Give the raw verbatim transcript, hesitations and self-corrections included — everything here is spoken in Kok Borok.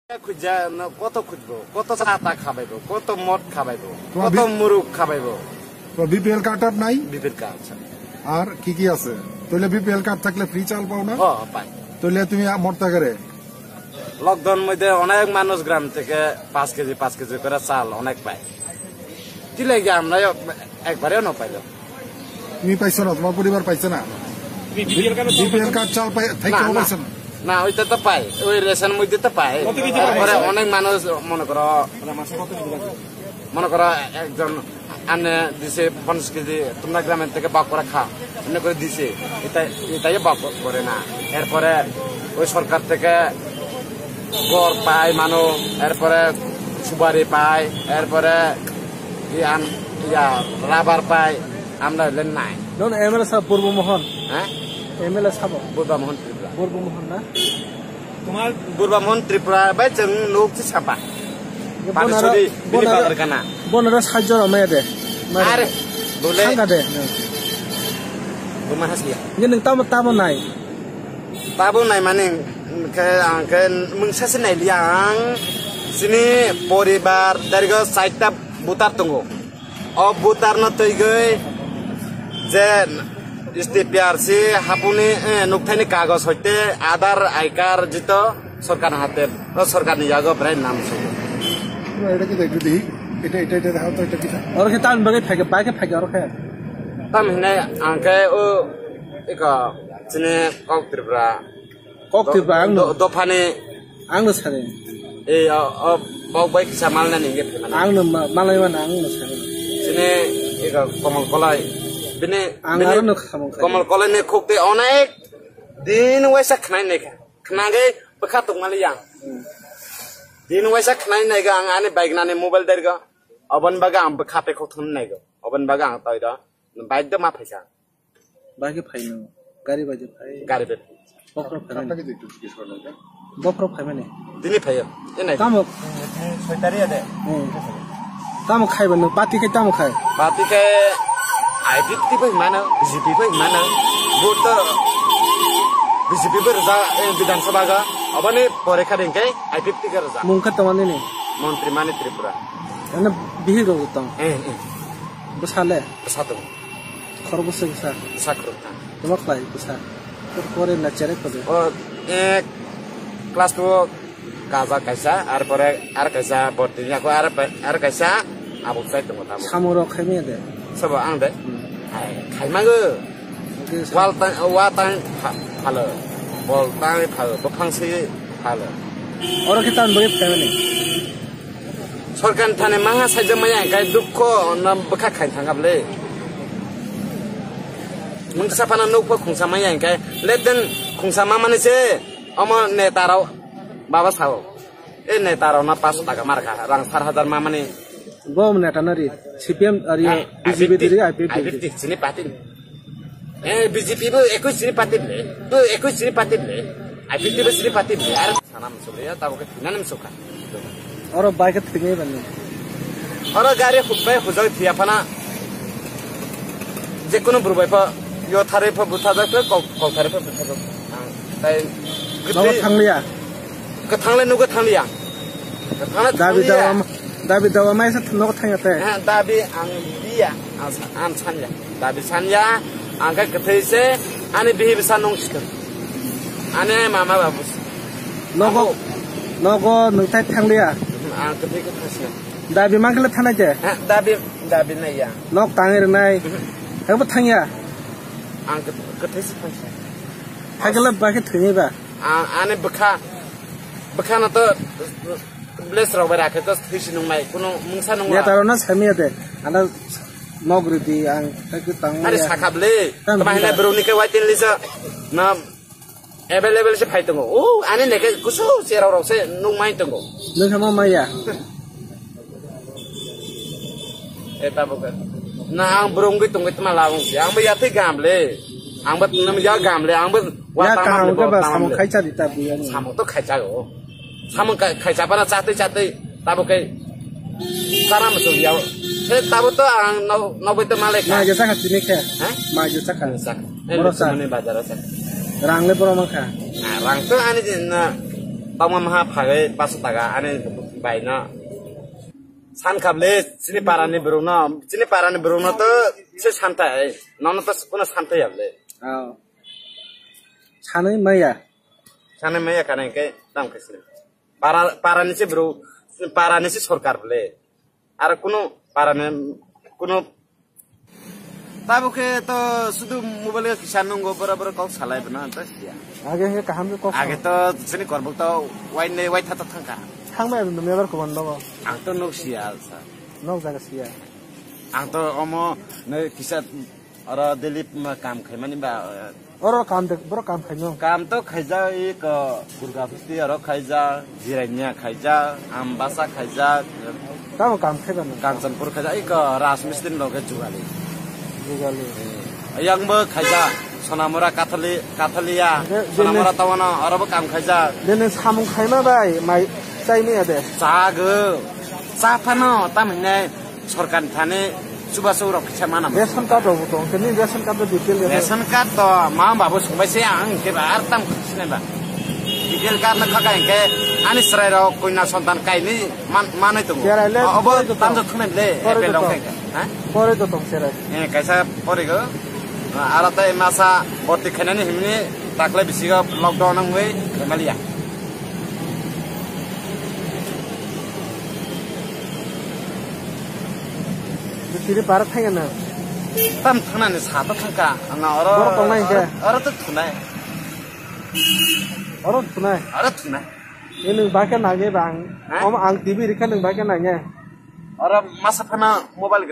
খুঁজা না, কত খুঁজবো, কত চা তা খাবাইবো, কত মদ খাবাইবো, তোমার কত বি-, মুরুক খাবাইবো। তোমার বিপিএল কার্ড টার্ড নাই? বিপিএল কার্ড আছে। আর কি কি আছে? তাহলে বিপিএল কার্ড থাকলে ফ্রি চাল পাও না? হ, পাই। তাহলে তুমি আ-, মরতা করে? লকডাউন মধ্যে অনেক মানুষ গ্রাম থেকে পাঁচ কেজি, পাঁচ কেজি করে চাল অনেক পায়। কি লাগে আমরা একবারেও না পাইলাম। তুমি পাইছো না, তোমার পরিবার পাইছে না? বিপিএল কার্ড চাল পাই-, না, থাইকেও না। পাইছে না? না, ওইটা তো পাই, ওই রেশন মধ্যে তো পাই। কত কেজি পাইছে? তারপরে অনেক মানুষ মনে করো, মনে করো একজন আনে দিছে পঞ্চাশ কেজি, তোমরা গ্রামের থেকে বাক করে খা, এমনি করে দিছে, এটা, এটাই বাক করে না। এরপরে ওই সরকার থেকে গড় পাই মানুষ, এরপরে সুপারি পাই, এরপরে ইয়ান, ইয়া, রাবার পাই, আমরা হইলে নাই। Non M L A sabo Purbo Mohon. হ্যাঁ? M L A sabo. Purbo Mohon Tripura. Purbo Mohon na? তোমার Purbo Mohon Tripura bai chwng nuk chi sapa. Bonara, Patisuri, bini bonara, bazar kana. Bonara sajjo ramaya de. Are, bole. Thangka de. Buma hasia. Nge nung tamo, tamo nai. Tabo naimani khe ang khe mungsa se nailiya ang, chini poribar darigo chaita butar tongo. O butar no twigwi je S T P R C hapuni, eh, nukthai ni kagoj hoite Aadhaar, I card jito sorkar ni hate, o sorkar ni yago bwrai nam sugo. এটা কি দেখবি দেখি? এটা, এটা, এটা দেখাও তো, এটা কি? Oro khe tamni bagwi phaikha, bai khe phaikha oro khe. Tam hinai ang khe o eko chini kok Tripura. Kok Tripura ang do-, no. Dophani. Ang no sani. Ei, o, o, bok bai kisa malna ni nge phimani. Ang no ma-, malai mana ang no sani. Chini eko Komol Kolai. Bini, ang bini aro no khamung khai. Komol Kolai ni khukti onek din waisa khnai naikha. Khnagwi bwkha tongmani yang. Hmm. Din waisa khnai naigo ang ani bike nani mobile dergo. Obon baga ang bwkha pe khok thum naigo. Obon baga ang toiro. Bike do ma phaisa. Bai khe phai nw, gari bai je phai. Gari bai. Bokhorok phai mani. Bokhorok phai mani. Dini phaio. E nai. Tamo? Soi tari ade. Hmm. Tamo khai ba nw, party khai tamo khai? Party khai I P F T bai mano, B J P bai mano. Vote to B J P bai rwjak, eh, Bidhan Sabha ga. Aboni pore kha ding khai I P F T ga rwjak. Mung kha tongmani ni? Montri Mani Tripura. Ano bihik rok tong. Eh, eh. Bwsa le? Bwsa tong. Khorokbwswk bwsa? Bwsa khoroktham. Tamo khlai bwsa? Por pore na cherek kode? O, eh, class two o kaja kaisa, ar pore ar kaisa bortini ako ar pe-, ar kaisa abuk chai tongo tamo. Samung rok khaimaya de? Sabo ang de? Hmm. Hai, khaimago. Oke, sa- Wal tang, wa tang pha-, phalo. Bol tang phalo, bwphang se phalo. Oro khe tamni bagwi phaimani? Sorkar ni thani maha saijak maya hingkai dukho no bwkha khai thangkha bwle. Mungsa phano nukpho khungsa maya hingkai leten khungsa mamani se omo neta rok baba sao. E neta rok no paanch taka markha rang sat hajar mamani. Bo neta no ri C P M ari. Ha, B J P I P F T, ri I P F T. I P F T sini patin. Eh, B J P bo ekoi sini party le, bo ekoi sini party le, I P F T bo sini party le, ar sana musulia, tabo ke thina ni musuka. Oro bai ke thini bani. Oro gari hukbai hujai thia phana, je kono buru bai pha, yo thare pha, butha jak pha, kok, kok thare pha, butha jak. Ang, tai, Nogo gede. Thanglia. Kwthang le nugo thanglia. Kwthang le Dabi thanglia. Dawa ma-, dabi dawa maisa nogo thangya te. Ha, dabi ang dia, ang sa-, ang sanya. Dabi sanya, ang khe kwthwi se, ani bihi bwsa nung sikha. Ani mama babu se. Nogo, Abo. Nogo nung thai thanglia. Ang kwthwi khe thangsinai. Dabi mangkhle thanai te. Ha, dabi, dabi naiya. Nok tangwi rwnai. Mhm. Hebo thangya. Ang kwth-, kwthwi se thangsinai. Hakhe lab ba khe thwinai ba. A-, ani bwkha, bwkha no to bless rok bai rakhe to thwi si nung nai, kuno mungsa nung ya la. Taro no sami ya de. Ana nok ridi ang, tang. Ari ya. Sakha ble. Tang tama hina bile. Bro ni ke waiting list na available se phai tongo. O, ani ne ke kusu se rok rok se nung mai tongo. Nung sama maya. Eh, tabuk. Na, ang burung gwi tongwi tma labung si. Ang bo yathai gamle. Ang bo tnam ya gamle. Ang bo ya watang kaham le ke bo ba tang samung le. Khaicha di ta biyani. Samung to khaicha go. Samung khai-, khaicha bana chatwi chatwi. Tabuk kai. Sana musu ya. Eh, tabuk to ang no, no bai to malek. Ma je saka tini khe. Ha? Ma je saka. Saka. Eh, boro sa. Mane bazar sa. Rang le boro ma kha. Na, rang to ani je na. Tongma maha phagwi paso taka ani bai no. San khable chini parani burung no, chini parani burung no to se santai, nono to kuno santai yable. Oh. Sanai maya. Sanai maya kanai ke tam ke sini. Para, parani se burung, parani se sorkar bole. Ar kuno parani, kuno Tabuk khe to sudu mobile kisa nungo bora bora kok salai bana ta siya. Age he kaham ke kok. Age to sini korbuk to wai nei wai thata thangka. Thangma ebe numi abar kuban dogo. Ang to nuk siya sa. Nok jaga siya. Ang to omo ne kisa oro daily ma kam khaimani ba. Oro kam de, boro kam khaino. Kam to khaijak, i ko Durga Pusti oro khaijak, Jirania khaijak, Ambasa khaijak. Tamo kam khaiba no? Kanchanpur khaijak, i ko Rajmistri loge Jugali. Jugali. Ayang bo khaijak, Sonamura Kathali, Kathalia, de, de Sonamura ne- tawana oro bo kam khaijak. Dene samung khaima bai, mai chai maya de. Chago, cha phano, tamhinai. Sorkar ni thani chubachu rok kisa mana. Ration card rok bo tong, tini ration card rok B P L ya. Ration card to ma babu sungbai se ang ke ba ar tam sinai ba. B P L card na khaka ke ani srai rok koina sontan kaini man, manai tongo. Cherai le, obo pori to tong. Tamjo thunai le, pori to tong. Ha? Pori to tong cherai. Eh, kaisa pori go. Ara tai masa borti khainani himni takle bisigo lockdown nangwi khaimaliya. Tini para thangya na. Tam thangnani sa to thangka. Ang oro, borok tongnai hwnkhe? Oro, oro to thunai. Oro thunai. Oro thunai. Ini nwng bakhe nangya bang. Ha? Om ang T V rikha nwng bakhe nangya. Oro masa phano mobile